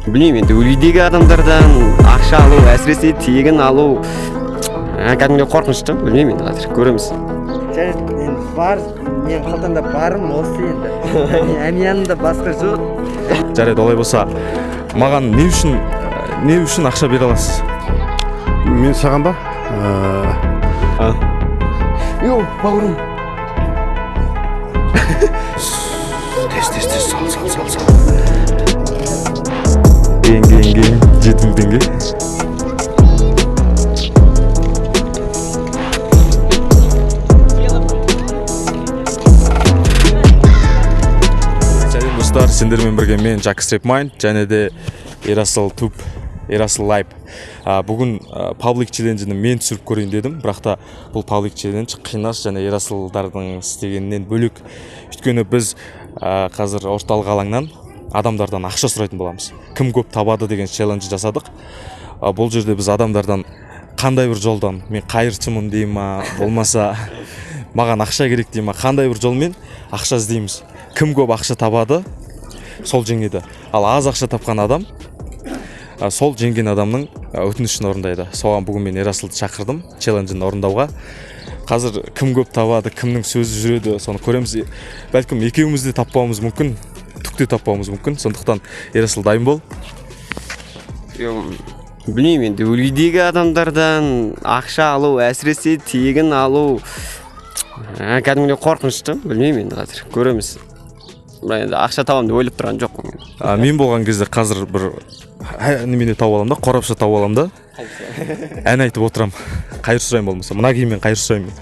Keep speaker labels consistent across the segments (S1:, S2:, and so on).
S1: Білмеймін енді, үйдегі адамдардан ақша алу, әсіресе тегін алу, кәдімгідей қорқынышты. Білмеймін енді, қазір көреміз.
S2: Жарайды, енді бар, менің қалтамда барым осы енді. Әмиянымда басқа жоқ.
S3: Жарайды, олай болса, маған не үшін ақша бере аласыз?
S4: Мен саған ба?
S1: Йоу, бауырым.
S3: Тез, тез, тез, сал, сал, сал, сал. Ген, ген, ген, 7000 теңге. Сәлем, достар, сендермен бірге мен, Жак Степ Майнд, және де Ерасыл Туб, Ерасыл Лайв. Бүгін паблик челленджіні мен түсіріп көрейін дедім, бірақ та бұл паблик челлендж Қинаш және Ерасылдардың істегенінен бөлек. Өйткені біз қазір орталық алаңнан адамдардан ақша сұрайтын боламыз. Кім көп табады деген челлендж жасадық. Бұл жерде біз адамдардан қандай бір жолдан, мен қайыршымын дей ма, болмаса маған ақша керек дей ма, қандай бір жолмен ақша іздейміз. Кім көп ақша табады, сол жеңеді. Ал аз ақша тапқан адам, сол жеңген адамның өтінішін орындайды. Соған бүгін мен Ерасылды шақырдым челленджін орындауға. Қазір кім көп табады, кімнің сөзі жүреді, соны көреміз. Бәлкім екеуміз де таппауымыз мүмкін, түк те таппауымыз мүмкін. Сондықтан, Ерасыл, дайын бол.
S1: Білмеймін енді, үйдегі адамдардан ақша алу, әсіресе тегін алу, кәдімгідей қорқынышты. Білмеймін енді, қазір көреміз. Бірақ енді ақша табамын деп ойлап тұрған жоқпын мен.
S3: Мен болған кезде қазір бір немене тауып аламын да, қорапша тауып аламын да, ән айтып отырамын. Қайыр сұраймын болмаса, мына киіммен қайыр сұраймын мен.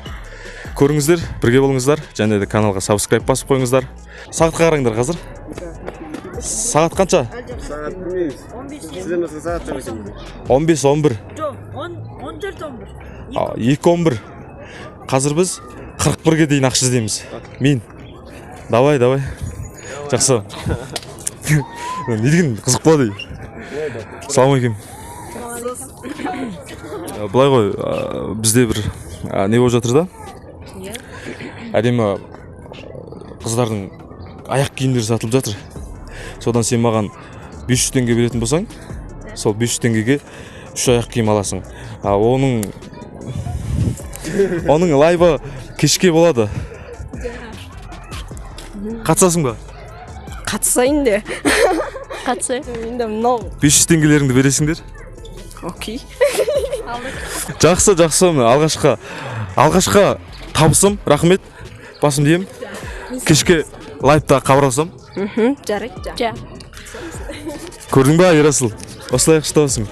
S3: Көріңіздер, бірге болыңыздар, және де каналға сабскрайб басып қойыңыздар. Сағатқа қараңдар қазір. Сағат қанша?
S1: Сағат білмейміз. Сізден басқа сағат жоқ екен.
S3: Он бес, он бір.
S5: Жоқ, он төрт, он бір.
S3: Екі он бір. Қазір біз 41-ге дейін ақша іздейміз. Мен. Давай, давай. Жақсы. Не деген қызық болады. Ассалаумағалейкум. Былай ғой, бізде бір не болып жатыр да? Әдемі қыздардың аяқ киімдері сатылып жатыр. Содан сен маған 500 теңге беретін болсаң, сол 500 теңгеге 3 аяқ киім аласың. Оның лайвы кешке болады. Қатысасың ба?
S6: Қатысайын де.
S5: Қатысайын.
S6: Енді мынау.
S3: 500 теңгелеріңді бересіңдер?
S6: Окей.
S3: Жақсы, жақсы. Міне, алғашқы табысым, рахмет. Басым деймін. Кешке лайвта хабарласам.
S6: Жарайды.
S5: Жа.
S3: Көрдің ба, Ерасыл? Осылай ақша табасың.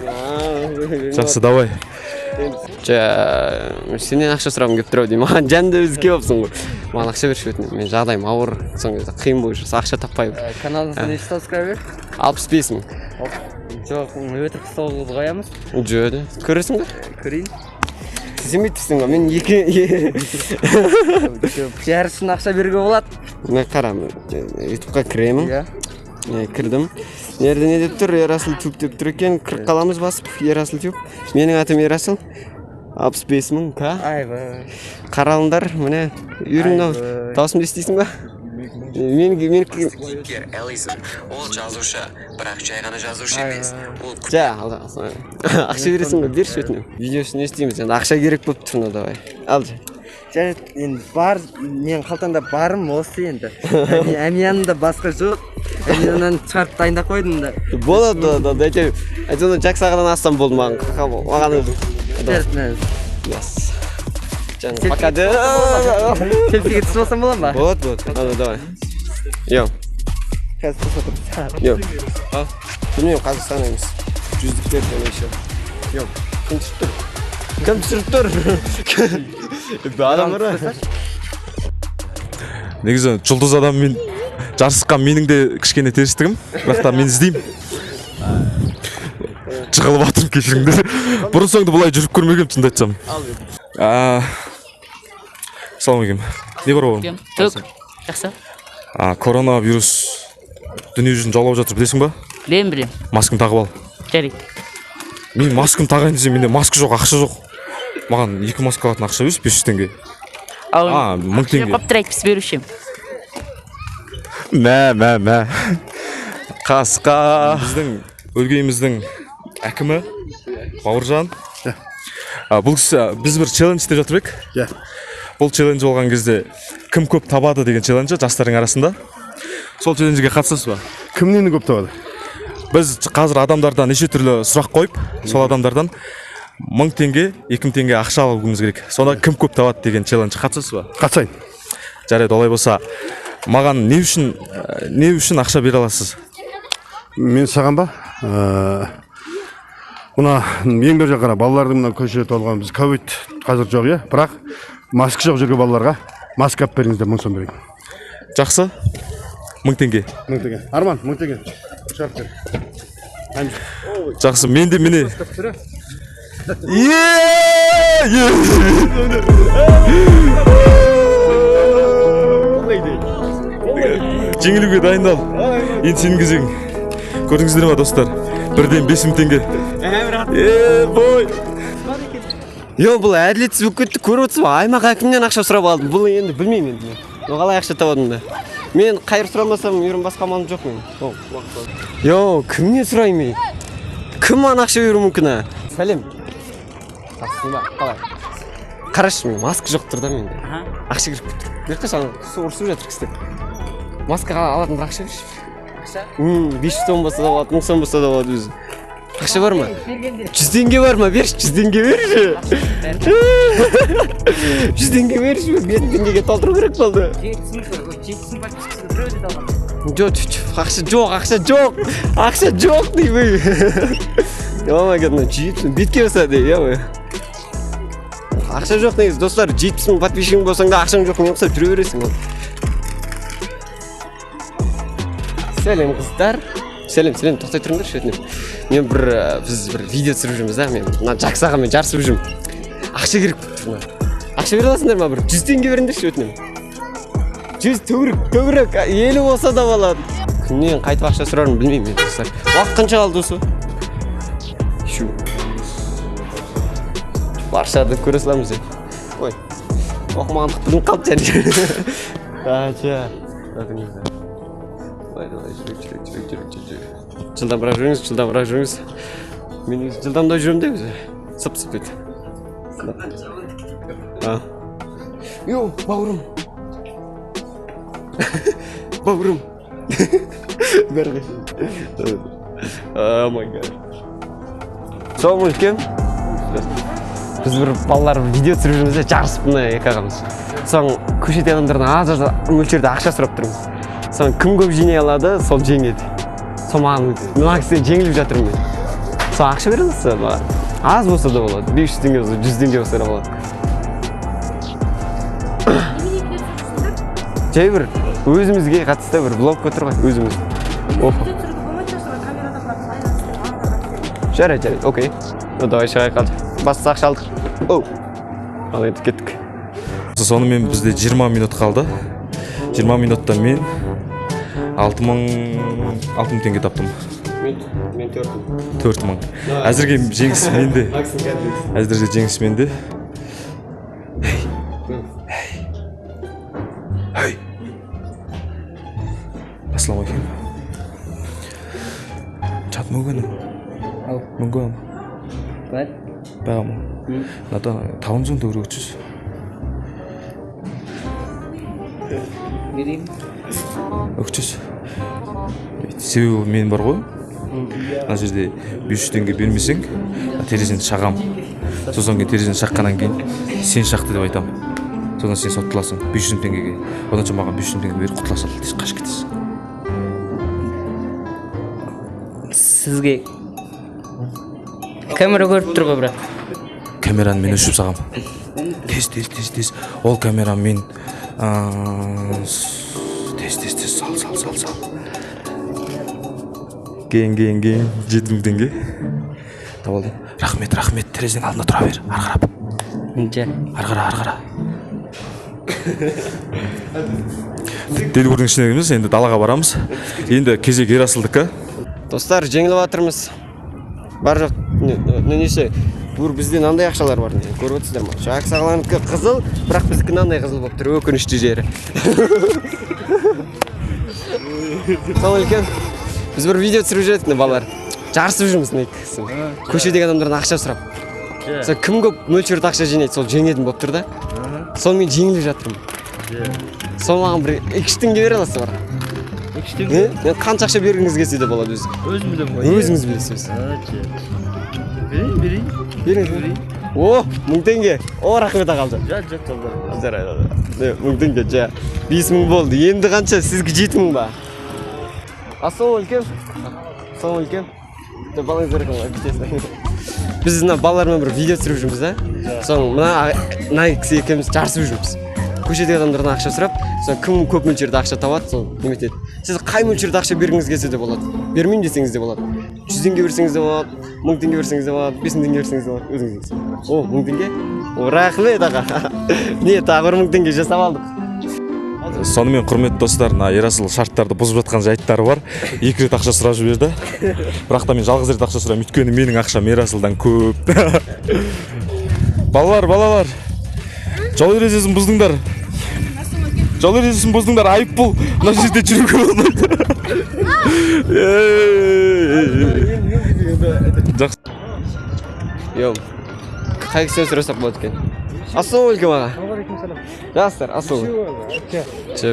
S3: Жақсы, давай.
S1: Жа, сенен ақша сұрағым келіп тұр ау деймін. Маған жанды өзі келіп алыпсың ғой. Маған ақша берші өтінемін. Мен жағдайым ауыр, соңғы кезде қиын болып жүр, ақша таппай.
S2: Каналыңызда неше сабскрайбер?
S1: 65 мың.
S2: Жоқ, өтірік соғып қоямыз.
S1: Жоқ, көресің бе?
S2: Көрейін.
S1: Сен сенбей тұрсың ғой, мен екі
S2: Пиар үшін ақша беруге болады.
S1: Мен қара, ютубқа кіремін.
S2: Иә.
S1: Кірдім. Мына жерде не деп тұр? Ерасыл Туб деп тұр екен. Кіріп қаламыз басып, Ерасыл Туб. Менің атым Ерасыл. 65 мың, ка?
S2: Айбай.
S1: Қаралыңдар, міне, үйрің мынау.
S2: Айбай.
S1: Дауысымды естисің ба? Мен
S7: Кейіпкер Элисон. Ол жазушы, бірақ жай ғана жазушы емес. Ол
S1: Жа, алда, ақша бересің ғой, берші өтінемін. Видеосын не істейміз енді, ақша керек болып тұр мына, давай. Ал.
S2: Жарайды, енді бар, менің қалтамда барым осы енді. Әмиянымда басқа жоқ. Әмияннан шығарып дайындап қойдым да.
S1: Болады, болады, әйтеуір, әйтеуір Жак сағадан алсам болды маған. Маған өзі.
S2: Жарайды, міне.
S1: Yes. Жаным, пока де.
S2: Селфиге түсіп алсам бола ма?
S1: Болады, болады. Ладно, давай. Йо.
S2: Қазір тоқтап тұрмыз.
S1: Йо. А? Білмеймін, қазір санаймыз. Жүздіктер және еще. Йо. Кім түсіріп тұр? Кім түсіріп тұр? Адам бар ма?
S3: Негізі жұлдыз адаммен жарысқан менің де кішкене терістігім, бірақ та мен іздеймін. Жығылып жатырмын, кешіріңдер. Бұрын соңды бұлай жүріп көрмегенмін, шынымды айтсам. Ассалаумағалейкум. Не бар бауырым?
S8: Түк. Жақсы.
S3: Коронавирус дүние жүзін жаулап жатыр, білесің ба?
S8: Білемін, білемін.
S3: Маскаңды тағып ал.
S8: Жарайды.
S3: Мен маскамды тағайын десем, менде маска жоқ, ақша жоқ. Маған екі маска алатын ақша берші, 500 теңге.
S8: Ал,
S3: 1000 теңге.
S8: Қоп тұр, айтып беруші едім.
S3: Мә, мә, мә. Қасқа. Біздің Өлгейіміздің әкімі Бауыржан. Бұл кісі, біз бір челлендж деп жатыр едік.
S4: Иә.
S3: Бұл челлендж болған кезде кім көп табады деген челленджі жастардың арасында. Сол челленджге қатысасыз ба?
S4: Кім нені көп табады?
S3: Біз қазір адамдардан неше түрлі сұрақ қойып, сол адамдардан 1000 теңге, 2000 теңге ақша алуымыз керек. Сонда кім көп табады деген челлендж қатысасыз ба?
S4: Қатысайын.
S3: Жарайды, олай болса, маған не үшін ақша бере аласыз?
S4: Мен саған ба? Мына ең бер жақ қара, балалардың мына көшеде толған, біз ковид қазір жоқ, иә? Бірақ маска жоқ жерге балаларға маска алып беріңіздер, 1000 сом берейін.
S3: Жақсы. 1000 теңге.
S4: 1000 теңге. Арман, 1000 теңге. Шығарып бер.
S3: Жақсы, мен де міне. Жеңілуге дайындал. Енді сенің кезегің. Көрдіңіздер ма, достар? Бірден 5000 теңге. Бой.
S1: Йо, бұл әділетсіз болып кетті, көріп отырсыз ба? Аймақ әкімінен ақша сұрап алдым. Бұл енді білмеймін енді мен. Но қалай ақша табадым да? Мен қайыр сұрамасам, ерім басқа амалым жоқ менің. Йо, кімнен сұраймын мен? Кім маған ақша беруі мүмкін, а? Сәлем. Жақсысың ба? Қалай? Қарашы, мен маска жоқ тұр да менде. Ақша керек болып тұр. Бері қашан ұрысып жатыр кісілер. Маска алатын бір ақша берші.
S8: Ақша?
S1: 500 сом болса да болады, 1000 сом болса да болады өзі. Ақша бар ма? 100 теңге бар ма? Берші, 100 теңге берші. 100 теңге берші, 5 теңгеге толтыру керек болды.
S8: 7000 подписчикісі біреу де алған.
S1: Жоқ, ақша жоқ, ақша жоқ. Ақша жоқ деймін. О май гад, 70 бетке болса де, ё. Ақша жоқ негізі, достар, 70 000 подписчигің болсаң да ақшаң жоқ, мен ұқсап жүре бересің ол. Сәлем қыздар. Сәлем, сәлем, тоқтай тұрыңдаршы өтінемін. Мен біз бір видео түсіріп жүрміз да, мен мына Жакс ағамен жарысып жүрмін. Ақша керек болып тұр мына. Ақша бере аласыңдар ма бір? 100 теңге беріңдерші өтінемін. 100 төгірек, 50 болса да болады. Күннен қайтып ақша сұрарымды білмеймін мен, достар. Уақыт қанша қалды осы? Шу. Бар шығар деп көре саламыз деп. Ой, оқымағандық білініп қалды және. Ача. Давай, давай, жүрек, жүрек, жүрек, жүрек, жүрек. Жылдамырақ жүріңіз, жылдамырақ жүріңіз. Мен өзі жылдамдау жүремін де өзі. Сып-сып ет. Йо, бауырым. Бауырым. Бәрі қашан. О май гад. Ассалаумағалейкум. Біз бір балалар видео түсіріп жүрміз де, жарысып мына екі ағамыз. Соң көшеде адамдардан аз-аз мөлшерде ақша сұрап тұрмыз. Соң кім көп жинай алады, сол жеңеді. Сол маған мына кісіден жеңіліп жатырмын мен. Сол ақша бере аласыз ба маған? Аз болса да болады, 500 теңге болса, 100 теңге болса да болады. Жай бір өзімізге қатысты бір блог көтер ғой, өзіміз. Жарайды, жарайды, окей. Ну, давай шығайық қазір. Бастысы ақша алдық. Оу. Ал енді кеттік.
S3: Сонымен бізде 20 минут қалды. 20 минутта мен 6000 теңге таптым.
S1: Мен 4000.
S3: 4000. Әзірге жеңіс менде. Әзірге жеңіс менде. Hey. Ассалаумағалейкум. Чат мүмкін.
S8: Ау.
S3: Мүмкін.
S8: Бар?
S3: Байгаа мó? Надад 500 төгрөг өгчөөс.
S8: Берейін.
S3: Өгчөөс. Себебі мен бар ғой. Мына жерде 500 теңге бермесең, терезені шағам. Сосын кейін терезені шаққаннан кейін сен шақты деп айтам. Содан сен сотталасың 500 теңгеге. Одан соң маған 500 теңге беріп құтыла сал, тез қашып кетесің.
S8: Сізге камера көріп тұр ғой, бірақ.
S3: Камераны мен өшіріп салғам. Тез, тез, тез, тез. Ол камераны мен, тез, тез, тез, сал, сал, сал, сал. Ген, ген, ген, 7000 теңге. Таба алдым. Рахмет, рахмет, терезенің алдында тұра бер, ары қарап.
S8: Жа.
S3: Ары қара, ары қара. Делгүрдің ішіне кіреміз, енді далаға барамыз. Енді кезек Ерасылдікі.
S1: Достар, жеңіліп жатырмыз. Бар жоқ, неше? Бұр бізде мынандай ақшалар бар, не, көріп отырсыздар ма? Жакс ағаларынікі қызыл, бірақ біздікі мынандай қызыл болып тұр, өкінішті жері. Сол үлкен. Біз бір видео түсіріп жүрдік, міне балалар. Жарысып жүрміз мына екі кісі. Көшедегі адамдардан ақша сұрап. Сол кім көп мөлшерде ақша жинайды, сол жеңетін болып тұр да. Сол мен жеңіліп жатырмын. Сол маған бір 2-3 теңге бере аласыз ба?
S2: 2 теңге?
S1: Мен қанша ақша бергіңіз келсе де болады өзі.
S2: Өзім білемін ғой.
S1: Өзіңіз білесіз.
S2: Берейін, берейін.
S1: Беріңіз. О, 1000 теңге. О, рахмет аға.
S2: Жат, жат, жат.
S1: Жарайды. 1000 теңге, жа. 5000 болды. Енді қанша? Сізге 7000 ба? Ассалаумағалейкум. Ассалаумағалейкум. Балаңыздар екен. Біз мына балалармен бір видео түсіріп жүрміз да. Соны мына кісі екеуміз жарысып жүрміз. Көшедегі адамдардан ақша сұрап, соны кім көп мөлшерде ақша табады, сол неметеді. Сіз қай мөлшерде ақша бергіңіз келсе де болады. Бермеймін десеңіз де болады. 100 теңге берсеңіз де болады, 1000 теңге берсеңіз де болады, 5000 теңге берсеңіз де болады, өзіңіз білесіз. О, 1000 теңге? О, рахмет аға. Не, тағы бір 1000 теңге жасап алдық.
S3: Сонымен, құрметті достар, мына Ерасыл шарттарды бұзып жатқан жайттары бар. 2 рет ақша сұрап жіберді. Бірақ та мен жалғыз рет ақша сұраймын, өйткені менің ақшам Ерасылдан көп. Балалар, балалар. Жол ережесін бұздыңдар. Жол ережесін бұздыңдар, айыппұл. Мына жерде жүруге болмайды. Жақсы.
S1: Йо. Қай кісіден сұрасақ болады екен? Ассалаумағалейкум аға. Жақсылар, ассалаумағалейкум.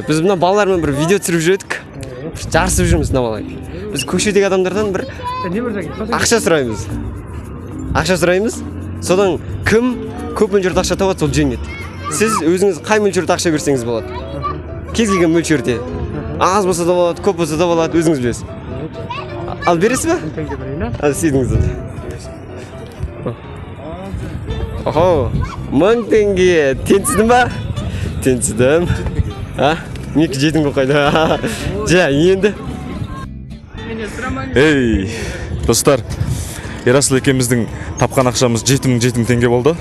S1: Біз мына балалармен бір видео түсіріп жүрдік. Жарысып жүрміз мына балалар. Біз көшедегі адамдардан бір ақша сұраймыз. Ақша сұраймыз. Содан кім көп мөлшерде ақша табады, сол жеңеді. Сіз өзіңіз қай мөлшерде ақша берсеңіз болады. Кез келген мөлшерде. Аз болса да болады, көп болса да болады, өзіңіз білесіз. Ал бересіз бе? Ал істедіңіз. Охо, 1000 теңге. Теңсіздің ба? Теңсіздім. А? Менікі 7000 болып қойды. Жа, енді.
S3: Ей, достар, Ерасыл екеуміздің тапқан ақшамыз 7000 теңге болды.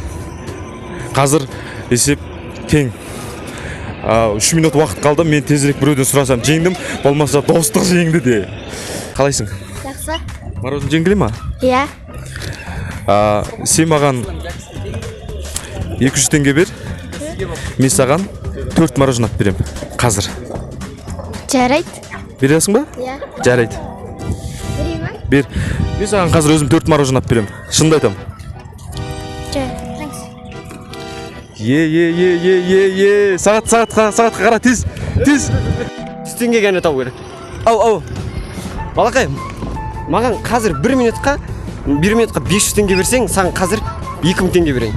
S3: Қазір есеп тең. 3 минут уақыт қалды. Мен тезірек біреуден сұрасам жеңдім, болмаса достық жеңді де. Қалайсың?
S9: Жақсы.
S3: Мороженое жеңгіле ма?
S9: Иә.
S3: Сен маған 200 теңге бер. Мен саған 4 мороженое алып беремін. Қазір.
S9: Жарайды.
S3: Бересің ба?
S9: Иә.
S3: Жарайды.
S9: Берейін ба?
S3: Бер. Мен саған қазір өзім 4 мороженое алып беремін. Шынымды айтамын.
S9: Жарайды.
S3: Е, е, е, е, е, е. Сағат, сағат, сағатқа қара, тез, тез.
S1: 100 теңге ғана табу керек. Ау, ау. Балақай, маған қазір 1 минутқа, 1 минутқа 500 теңге берсең, саған қазір 2000 теңге берейін.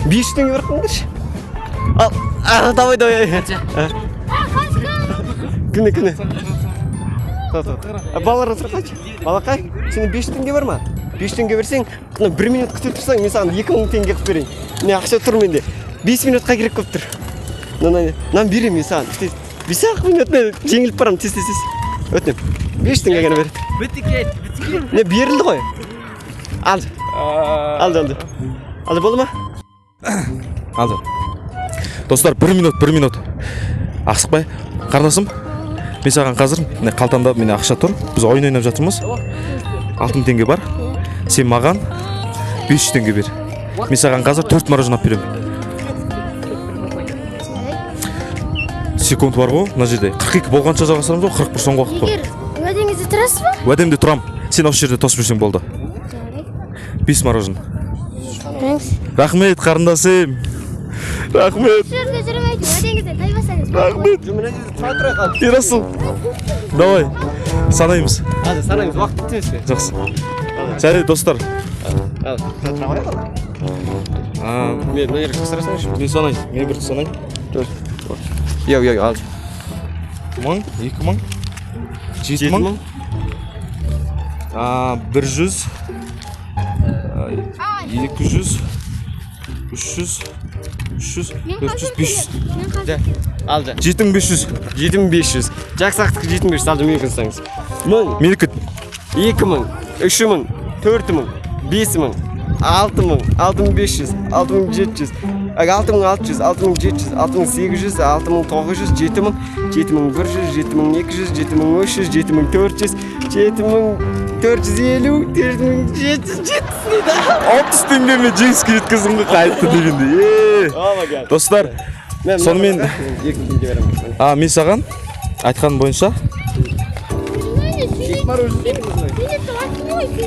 S1: 500 теңге беріп қойыңдаршы. Ал, давай, давай. Күні, күні. Балалар отырып қойшы. Балақай, сенде 500 теңге бар ма? 500 теңге берсең, 1 минут күте тұрсаң, мен саған 2000 теңге қылып берейін. Міне ақша тұр менде. 5 минутқа керек болып тұр. Мынаны беремін мен саған. Тез. 5-ақ минут мен жеңіліп барамын, тез, тез, тез. Өтінемін. 500 теңге ғана береді.
S2: Бітті.
S1: Не, берілді ғой. Алды. Алды, алды. Алды, болды ма?
S3: Алды. Достар, 1 минут, 1 минут. Асықпай. Қарындасым, мен саған қазір, міне қалтамда міне ақша тұр. Біз ойын ойнап жатырмыз. 6000 теңге бар. Сен маған 500 теңге бер. Мен саған қазір 4 мороженое алып беремін. Секунд бар ғой, мына жерде. 42 болғанша жалғастырамыз ғой, 41 соңғы уақыт қой.
S9: Егер уәдеңізде тұрасыз ба?
S3: Уәдемде тұрам. Сен осы жерде тосып жүрсең болды. 5 мороженое. Рахмет, қарындасым. Рахмет.
S9: Жерде жүрмейді, уәдеңізден тайбасаңыз.
S3: Рахмет. Ерасыл. Давай. Санаймыз.
S1: Hadi санаймыз, уақыт бітті ме?
S3: Жақсы. Жарайды, достар.
S1: Ал, тұра қояйық. Мен мына жерге қыстырасыңдаршы.
S3: Мен санайын. Мен бір санайын.
S1: Йо, йо, ал.
S3: 1000, 2000, 7000, 100, 200, 300, 300, 400, 500.
S1: Алды.
S3: 7500.
S1: 7500. Жақсақтікі 7500. Алды, менікі ұстаңыз. 1000,
S3: Менікі
S1: 2000, 3000, 4000, 5000, 6000, 6500, 6700, 6600, 6700, 6800, 6900, 7000, 7100, 7200, 7300, 7400, 7450, 4770 дейді.
S3: 60 теңгемен жеңіске жеткіздім ғой, қайтты дегенде. Е, достар, сонымен
S1: 2000 теңге беремін.
S3: Мен саған айтқаным бойынша
S1: Төрт мороженое.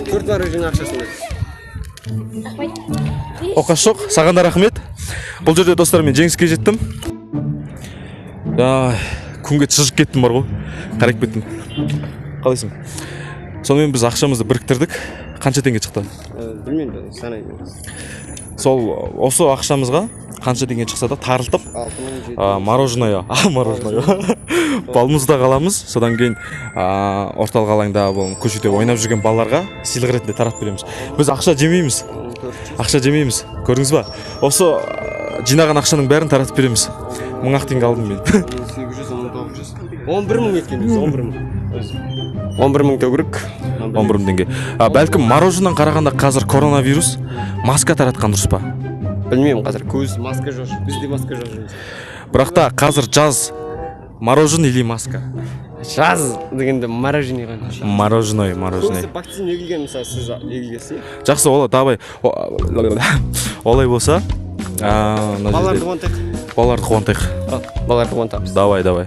S1: Төрт мороженое ақшасын бер.
S9: Рахмет.
S3: Оқасы жоқ, саған да рахмет. Бұл жерде, достар, мен жеңіске жеттім. Ай, күнге шыжып кеттім бар ғой, қарайып кеттім. Қалайсың? Сонымен, біз ақшамызды біріктірдік. Қанша теңге шықты?
S1: Білмеймін, санаймын.
S3: Сол осы ақшамызға қанша теңге шықса да, тарылтып
S1: 6700.
S3: Мороженое балмұздақ аламыз. Содан кейін орталық алаңда, бұл көшеде ойнап жүрген балаларға сыйлық ретінде таратып береміз. Біз ақша жемейміз, ақша жемейміз, көрдіңіз ба? Осы жинаған ақшаның бәрін таратып береміз. 1000-ақ теңге алдым мен.
S1: 800, 1900, 11 000 екен өзі, 11 000, 11 000 төгірік.
S3: 11 000 теңге. Бәлкім, мороженодан қарағанда қазір коронавирус, маска таратқан дұрыс па?
S1: Білмеймін, қазір көз маска жоқ, бізде маска жоқ жүрміз.
S3: Бірақ та қазір жаз, мороженое или маска?
S1: Жаз дегенде мороженое ғана.
S3: Мороженое, мороженое.
S1: Көбісі вакцина егілген, мысалы, сіз егілгенсіз, иә?
S3: Жақсы, олай, давай. Олай болса, мына
S1: Балаларды
S3: жерде
S1: қуантайық.
S3: Балаларды қуантайық.
S1: Ал, балаларды қуантамыз.
S3: Давай, давай.